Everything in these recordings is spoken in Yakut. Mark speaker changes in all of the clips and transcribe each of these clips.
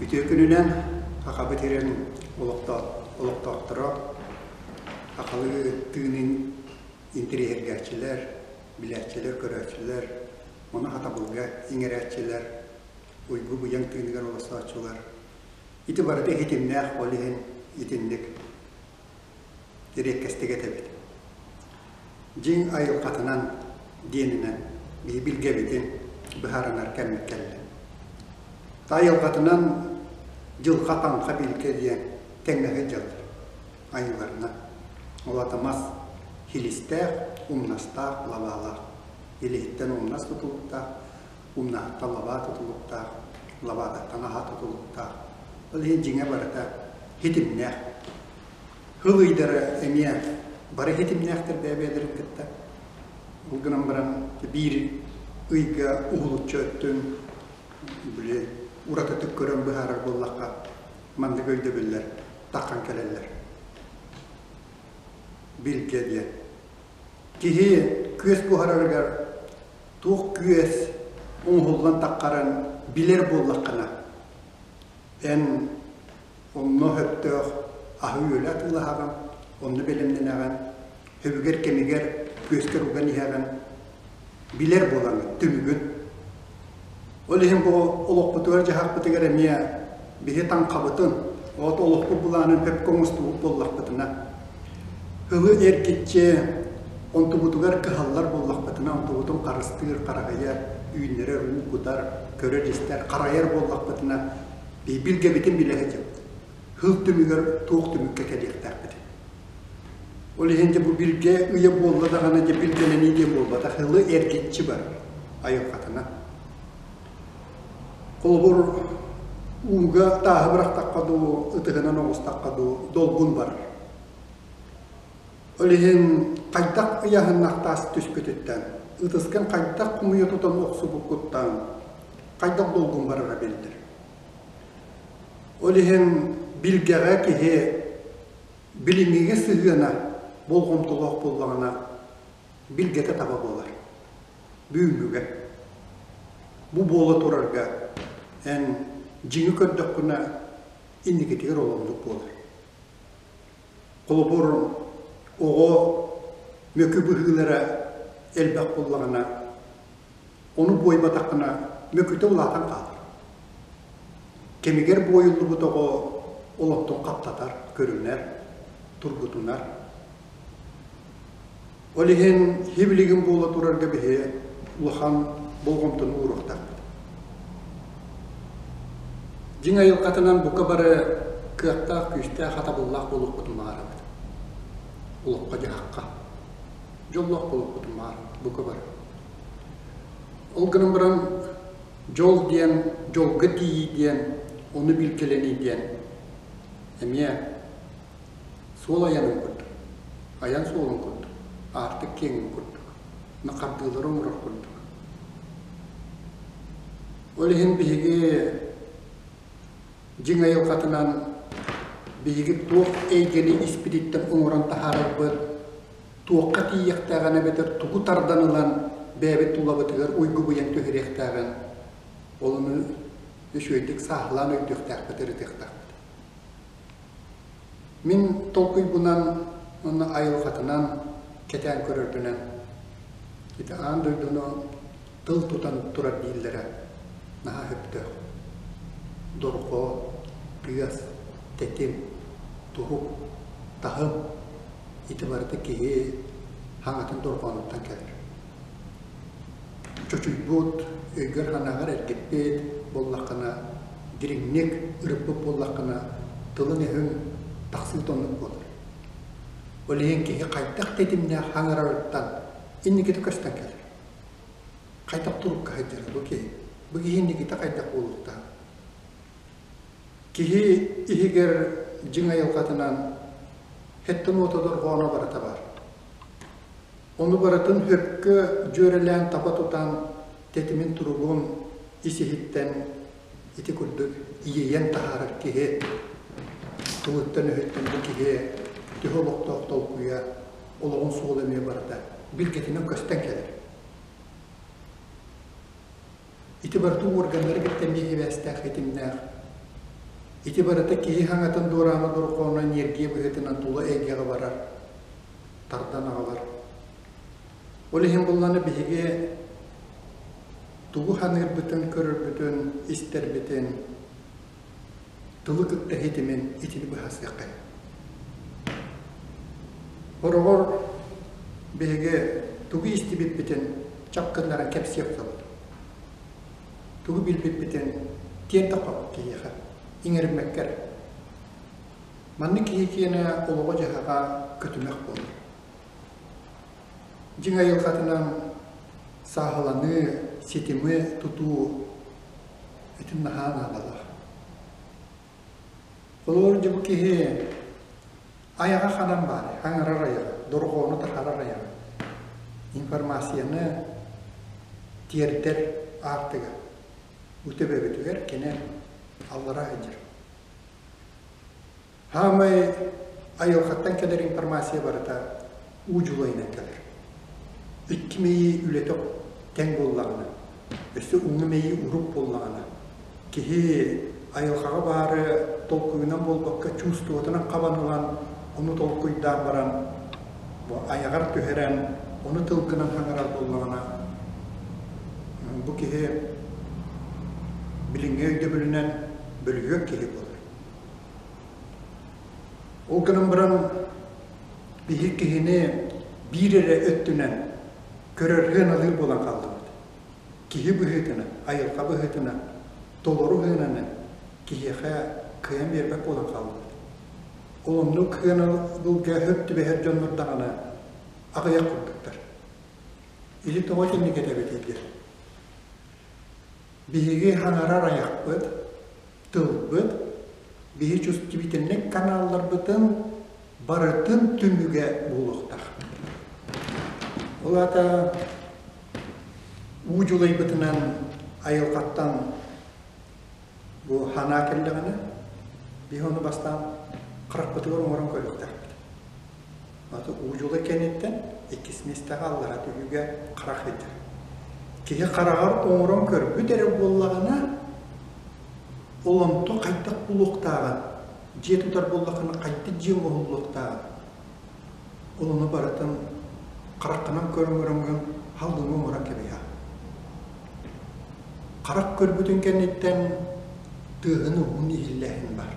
Speaker 1: Үтүө күнүнэн Сахабыт сирин олохтоохторо, сахалыы тыынын интэриэһиргээччилэр, билээччилэр, көрөөччүлэр, ону сатабылга иҥэрээччилэр, уйгу-быйаҥ тыыныгар олорсооччулар. Ити барыта иһитимнээх, ол иһин итинник эриэккэстик этэбит. Дьиҥ айылҕатынан диэнинэн биһи билгэбитин быһаарынар кэммит кэллэ. Айылҕатынан дьылҕа таҥха билгэ диэн тэҥҥэ сылдьаллар айыларынан. Ол аата мас хилистээх, умнастаах, лабаалаах. Илиһиттэн умнас тутулуктаах, умнаһыттан лабаа тутулуктаах, лабаатыттан аһа тутулуктаах. Ол иһин дьиҥэ барыта хитимнээх. Хыл ыйдара эмиэ бары хитимнээхтэр бэйэ-бэйэлэрин кытта. Ол гынан баран биир ыйга уһулуччу өттүн били уратытык көрөн быһаарар буоллахха маннык өйдөбүллэр таххан кэлэллэр. Билгэ диэн. Киһи күөс буһарарыгар туох күөс оҥоһуллан таххарын билэр буоллаххына, эн онно сөптөөх аһы-үөлү атыылаһаҕын, онно бэлэмнэнэҕин, сөбүгэр кэмигэр күөскэр уган иһэҕин, билэр буолаҥҥын түмүгүн. Ол иһин бу олохпутугар-дьаһахпытыгар эмиэ биһи таҥхабытын, от олохпут былаанын сөпкө оҥостубут буоллахпытына, ылы эргиччи онтубутугар кыһаллар буоллахпытына, онтубутун харыстыыр, хараһыйар, үүннэрэр, уу кутар, көрөр-истэр, харайар буоллахпытына, билгэбитин билэ сылдьабыт. Хыл түмүгэр туох түмүккэ кэлиэхтээхпитин. Ол иһин дьэ бу билгэ ыйа буолла даҕаны дьэ билгэлэнии диэн буолбатах, ылы эргиччи барар айылҕатынан. Холобур, ууга тааһы бырахтахха дуу, ытыһынан оҕустахха дуу, долгун барар. Ол иһин хайдах ыйааһыннаах таас түспүтүттэн, ытыскын хайдах хомуйа тутан охсубуккуттан хайдах долгун барара биллэр. Ол иһин билгэҕэ киһи билиҥҥигэ сыһыана болҕомтолоох буоллаҕына, билгэтэ таба буолар. Бүгүҥҥүгэ. Бу буола турарга эн дьиҥи көрдөххүнэ инникитигэр ол оннук буолар. Холобур, оҕо мөкү быһыылара элбэх буоллаҕына, ону буойбатаххына мөкүтэ улаатан хаалар. Кэмигэр буойуллубут оҕо олохтон хаптатар, көрүнэр, тургутунар. Ол иһин хибилигин буола турарга биһи улахан болҕомтону ууруохтаахпыт. Дьиҥ айылҕатынан бука бары кыахтаах, күүстээх, хатабыллаах буолуохпутун баҕарабыт. Олоххо-дьаһахха. Дьоллоох буолуохпутун баҕарабыт бука бары. Ол гынан баран дьол диэн, дьолго тиийии диэн, ону билгэлэнии диэн эмиэ суол айанын курдук, айан суолун курдук, аартык киэҥин курдук, хардыылары оҥорор курдук. Ол иһин биһиги дьиҥ айылҕатынан биһиги туох эйгэни испититтэн оҥорон таһаарарбыт, туохха тиийиэхтээҕин эбэтэр тугу тардан ылан бэйэбит тулабытыгар уйгу-быйаҥ түһэриэхтээҕин ол ону үчүгэйдик сааһылаан өйдүөхтээхпит, ырытыахтаахпыт. Мин толкуйбунан уонна айылҕатынан кэтээн көрөрбүнэн ити аан дойдуну тыл тутан турар дииллэрэ наһаа сөптөөх. Дорҕоо, тыас, тэтим, турук, таһым ити барыта киһи хаҥатын дорҕоонуттан кэлэр. Чочуйбут, өйгөр-санааҕар эргиппит буоллаххына, дириҥник ырыппыт буоллаххына, тылын-өһүҥ тахсыыта оннук буолар. Ол иһин киһи хайдах тэтимнээх хаҥырарыттан инникитэ көстөн кэлэр. Хайдах турукка сылдьара бу киһи? Бу киһи инникитэ хайдах буолуохтаах? Киһи иһигэр дьиҥ айылҕатынан хэттэн уота дорҕооно барыта баар. Ону барытын сөпкө дьүөрэлээн таба тутан, тэтимин туругун ис-иһиттэн ити курдук иэйэн таһаарар киһи тылыттан-өһүттэн бу киһи төһө олохтоох толкуйа, олоҕун суола эмиэ барыта билгэтинэн көстөн кэлэр. Ити барыта уорганнары кытта эмиэ сибээстээх, ситимнээх. Ити барыта киһи хаҥатын дуораана дорҕооно энергия быһыытынан тула эйгэҕэ барар, тардан аҕалар. Ол иһин булланы биһиги тугу ханыырбытын, көрөрбүтүн, истэрбитин тылы кытта ситимин итини быһаарсыахха. Хороҕор биһиги тугу истибиппитин чап гыннаран кэпсиэх буолабыт. Тугу билбиппитин тиэрдэ киһиэхэ иҥэриммэккэ эрэ. Маннык киһи киэнэ олоҕо-дьаһаҕа көтүмэх буолар. Дьиҥ айылҕатынан сааһыланыы, ситими тутуу итин наһаа наадалаах. Холобур, дьэ бу киһи айаҕа ханан баарый? Хаҥарар айаҕа, дорҕоону таһаарар айаҕа. Информацияны тиэрдэр аартыга. Бу төбөбүтүгэр кини аллара сылдьар. Хаамай айылҕаттан кэлэр информация барыта уу дьулайынан кэлэр. Икки мэйии үлэтэ тэҥ буоллаҕына, өссө уҥа мэйии урук буоллаҕына, киһи айылҕаҕа баары толкуйунан буолбакка чувствотунан хабан ылан, ону толкуйдаан баран, бу айаҕар түһэрэн, ону тылгынан хаҥарар буоллаҕына, бу киһи билиҥҥи өйдөбүлүнэн бөлүһүөк киһи буолар. Ол гынан баран биһи киһини биир эрэ өттүнэн көрөр сыаналыыр буолан хааллыбыт. Киһи быһыытынан, айылҕа быһыытынан толору сыананы киһиэхэ кыайан биэрбэт буолан хааллыбыт. Ол оннук сыанабылга сөп түбэһэр дьоннор даҕаны аҕыйах курдуктар. Или тоҕо итинник этэбитий диэн. Биһиги хаҥарар айахпыт, тылбыт, биһи чувствительнай каналларбытын барытын түмүгэ буолуохтаах. Ол аата уу дьулайбытынан айылҕаттан бу ханаа кэллэҕинэ, биһи ону бастаан харахпытыгар оҥорон көрүөхтээхпит. Аты уудьула кэнниттэн иккис миэстэҕэ аллара түһүүгэ харах ыйдар. Киһи хараҕар оҥорон көрбүт эрэ буоллаҕына, ол онто хайдах булуохтааҕын, дьиэ тутар буоллаххына хайдах дьиэ оҥоһуллуохтааҕын, ол ону барытын хараххынан көрөн-көрөҥҥүн халлыҥҥа оҥорон кэбиһэҕин. Харах көрбүтүн кэнниттэн тыаһын уһун иһиллээһин баар.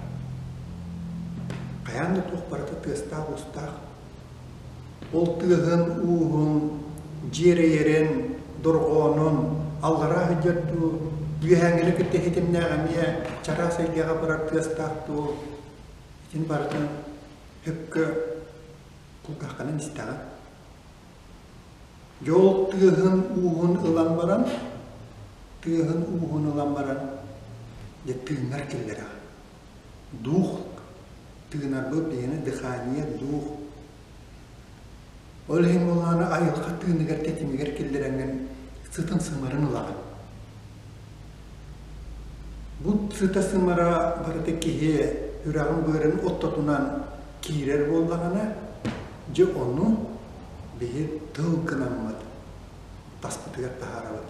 Speaker 1: Хайаан да туох барыта тыастаах-уустаах. Ол тыаһын ууһун, дьиэрэйэрин, дорҕоонун аллараа сылдьар дуу, үөһээҥҥини кытта ситимнээх эмиэ чараас эйгэҕэ барар тыастаах дуу, итин барытын сөпкө кулгааххынан истэҕин. Дьол тыаһын ууһун ылан баран, тыаһын ууһун ылан баран, дьэ тыынар киллэрэҕин. Дух тыынарбыт биһиэнэ дыхание дух. Ол иһин буоллаҕына айылҕа тыыныгар тэтимигэр киллэрэҥҥин сытын сымарын ылаҕын. Бу сыта-сымара барыта киһи үрэҕин-быарын оттотунан киирэр буоллаҕына, дьэ ону биһи тыл гынаммыт таспытыгар таһаарабыт.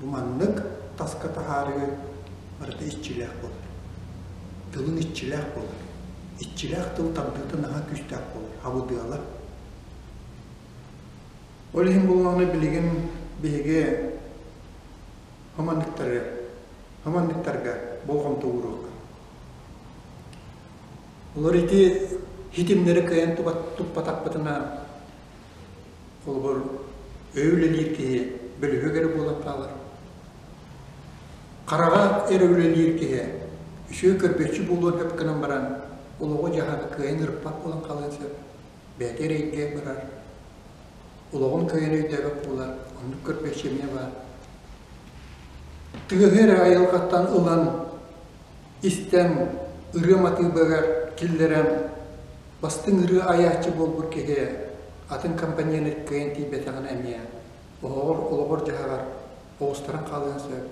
Speaker 1: Бу маннык таска таһаарыы барыта иччилээх буолар. Тылын иччилээх буолар. Иччилээх тыл тардыыта наһаа күүстээх буолар, абыдыала. Ол иһин буоллаҕына билигин биһиги хоманныктары хоманныктарга болҕомто ууруохха. Олор ити хитимнэри кыайан туппатахпытына холобур өй үлэлиир киһи бөлүһүөк эрэ буолан хаалар. Хараҕа эрэ үлэлиир киһи үчүгэй көрбүөччү буолуон сөп гынан баран олоҕу-дьаһаҕы кыайан ырыппат буолан хаалыан сөп. Бэйэтэ эрэйгэ барар. Олоҕун кыайан өйдөөбөт буолар, оннук көрбүөччү эмиэ баар. Тыаһы эрэ айылҕаттан ылан, истэн, ырыа матыыбыгар киллэрэн, бастыҥ ырыа айааччы буолбут киһи атын компанияны кыайан тиийбэтэҕинэ эмиэ оһоҕор олоҕор-дьаһаҕар оҕустаран хаалыан сөп.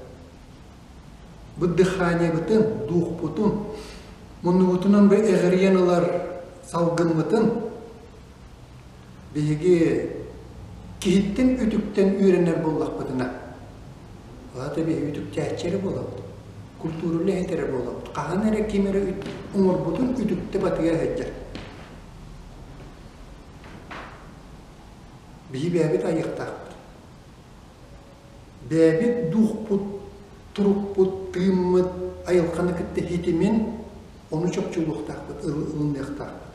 Speaker 1: Бу дыханиебытын, дуухпутун, муннубутунан бу эҕирийэн ылар салгыммытын Биһиги киһиттэн үтүктэн үөрэнэр буоллахпытына, ол аата биһиги үтүктээччи эрэ буолабыт. Культура үлэһитэ эрэ буолабыт. Хаһан эрэ ким эрэ оҥорбутун үтүктэ батыйа сылдьар. Биһи бэйэбит айыахтаахпыт. Бэйэбит дуухпут, турукпут, тыыммыт айылҕаны кытта ситимин ону чопчулуохтаахпыт, ылыныахтаахпыт.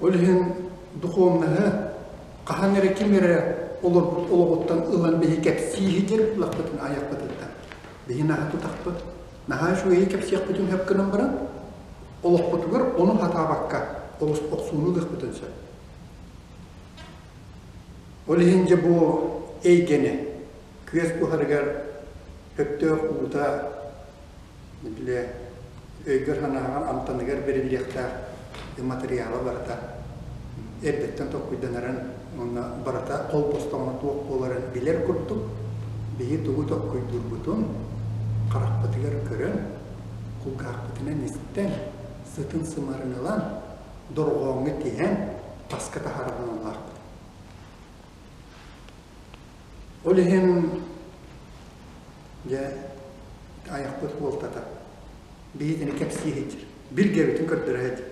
Speaker 1: Ол иһин духовноһы хаһан эрэ ким эрэ олорбут олоҕуттан ылан биһи кэпсии сидьэр булахпытын айахпытыттан. Биһи наһаа тутахпыт, наһаа үчүгэйи кэпсиэхпитин сөп гынан баран, олохпутугар ону хатаабакка олус охсууну ылыахпытын сөп. Ол иһин дьэ бу эйгэни күөс буһарыгар сөптөөх уута бile өйгөр-санааҕар амтаныгар бэриллиэхтээх матырыйаала барыта эрдэттэн толкуйданарын уонна барыта холбостоҕуна туох буоларын билэр курдук биһи тугу толкуйдуурбутун харахпытыгар көрөн, кулгаахпытынан истэн, сытын-сымарын ылан, дорҕооҥҥо тиһэн таска таһаарар аналлаахпыт. Ол иһин дьэ айахпыт буолтата биһитини кэпсии сылдьар, билгэбитин көрдөрө сылдьар.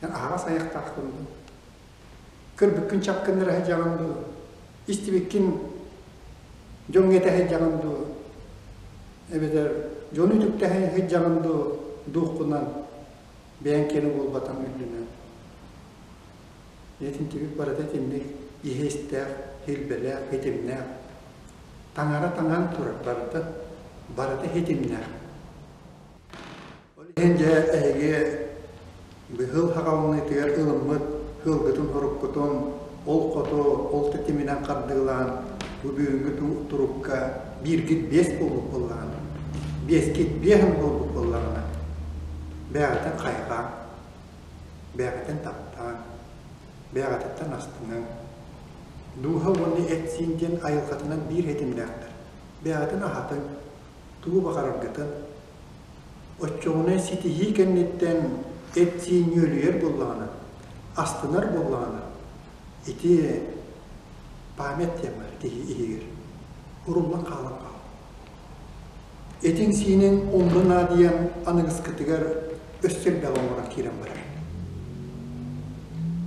Speaker 1: Эн аһаҕас айахтааххын дуу, көрбүккүн чапкыннара сылдьаҕын дуу, истибиккин дьоҥҥо этэ сылдьаҕын дуу, эбэтэр дьону үтүктэ сылдьаҕын дуу, дууххунан бэйэҥ киэнэ буолбатаҥ үрдүнэн. Итинтибит барыта итинник иһэ-истээх, илбэлээх, ситимнээх. Таҥара таҥан турар барыта, барыта ситимнээх. Ол иһин дьэ эһиги быһыл хаҕалыныытыгар ылыммыт сыалгытын-соруккутун ол хоту, ол тэтиминэн хардыылаан бу бүгүҥҥү турукка бииргит биэс буолбут буоллаҕына, биэскит биэһин буолбут буоллаҕына, бэйэҕитин хайҕааҥ, бэйэҕитин таптааҥ, бэйэҕититтэн астыныҥ. Дууһа уонна эт-сиин диэн айылҕатынан биир ситимнээхтэр. Бэйэҕитин аһатыҥ, тугу баҕараргытын. Оччоҕуна ситиһии кэнниттэн эт-сиин нүөлүйэр буоллаҕына, астынар буоллаҕына, ити память диэн баар киһи иһигэр уруллан хаалан хаалар. Этиҥ-сииниҥ онно наадыйан аныгыскытыгар өссө элбэҕи оҥорон киирэн барар.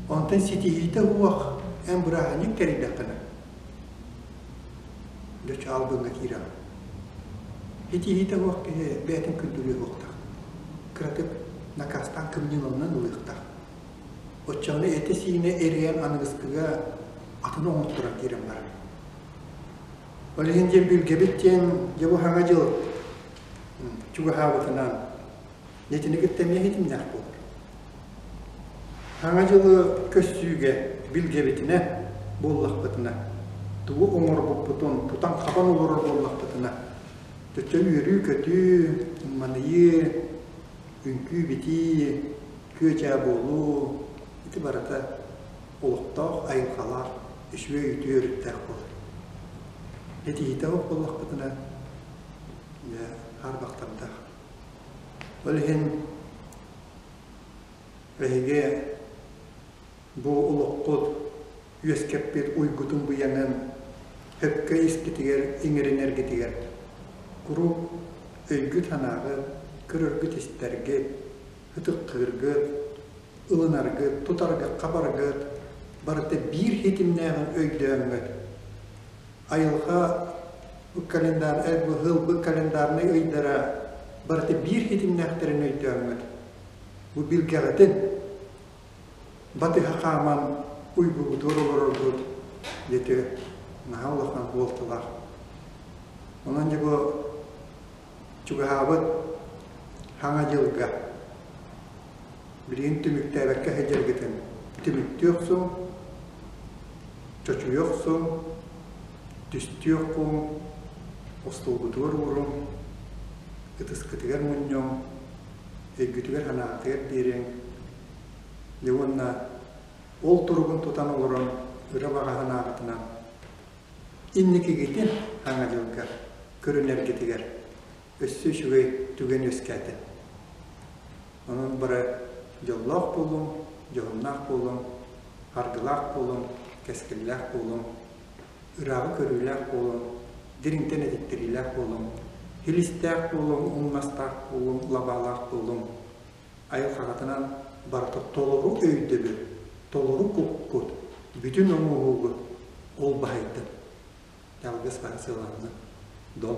Speaker 1: Онтон ситиһиитэ уох эн бырааһынньык тэрийдэххинэ, дьэ чаалгыҥҥа киирэҕин. Ситиһиитэ уох киһи бэйэтин күндүлүө суохтаах. Кыратык накаастаан кымньыыланан ылыахтаах. Оччоҕуна этэ-сиинэ эрийэн аныгыскыга атын оҥотторон киирэн барар. Ол иһин диэн билгэбит диэн дьэ бу Саҥа дьыл чугаһаабытынан итини кытта эмиэ ситимнээх буолар. Саҥа дьылы көссүүгэ билгэбитинэ буоллахпытына, тугу оҥорбуппутун тутан-хабан олорор буоллахпытына, төттө үөрүү-көтүү, ымманыйыы, үҥкүү-битии, күө-дьаа буолуу ити барыта олохтоох айылҕалаах үчүгэй үтүө өрүттээх буолар. Этиһиитэ суох буоллахпытына, дьэ, хаарбахтардаах. Ол иһин эһиги бу олоххут үөскэппит уйгутун быйаҥын сөпкө испитигэр иҥэринэргитигэр куруук өйгүт-санааҕыт, көрөргүт-истэргит, ытыктыыргыт, ылынаргыт, тутаргыт, хабаргыт барыта биир ситимнээҕин өйдөөҥҥүт, айылҕа календарь, ылбыт календарнай ыйдара барыта биир ситимнээхтэрин өйдөөҥҥүт, бу билгэҕитин батыһа хааман уйгугутугар олороргут диэти наһаа улахан буолталаах. Онон дьэ бу Чугаһаабыт Саҥа дьылга билигин түмүктээбэккэ сылдьаргытын түмүктүү охсуҥ, чочуйа охсуҥ, түстүү оххуҥ, остуолгутугар ууруҥ, ытыскытыгар мунньуҥ, өйгүтүгэр-санааҕытыгар биэриҥ. Дьэ уонна ол туругун тутан олорон ыра баҕа санааҕытынан Инникигитин Саҥа дьылга көрүнэргитигэр өссө үчүгэй түгэн үөскээтэ. Онон бары дьоллоох буолуҥ, дьоһуннаах буолуҥ, аргылаах буолуҥ, кэскиллээх буолуҥ, ырааҕы көрүүлээх буолуҥ. Дириҥтэн этиттэриилээх буолуҥ, һилистээх буолуҥ, умнастаах буолуҥ, лабаалаах буолуҥ. Айылҕаҕытынан барыта толору өйдөбүл, толору куккут, бүтүн оҥоһуугут ол баһыйдын. Алгыс баһа сыаланна. Дом.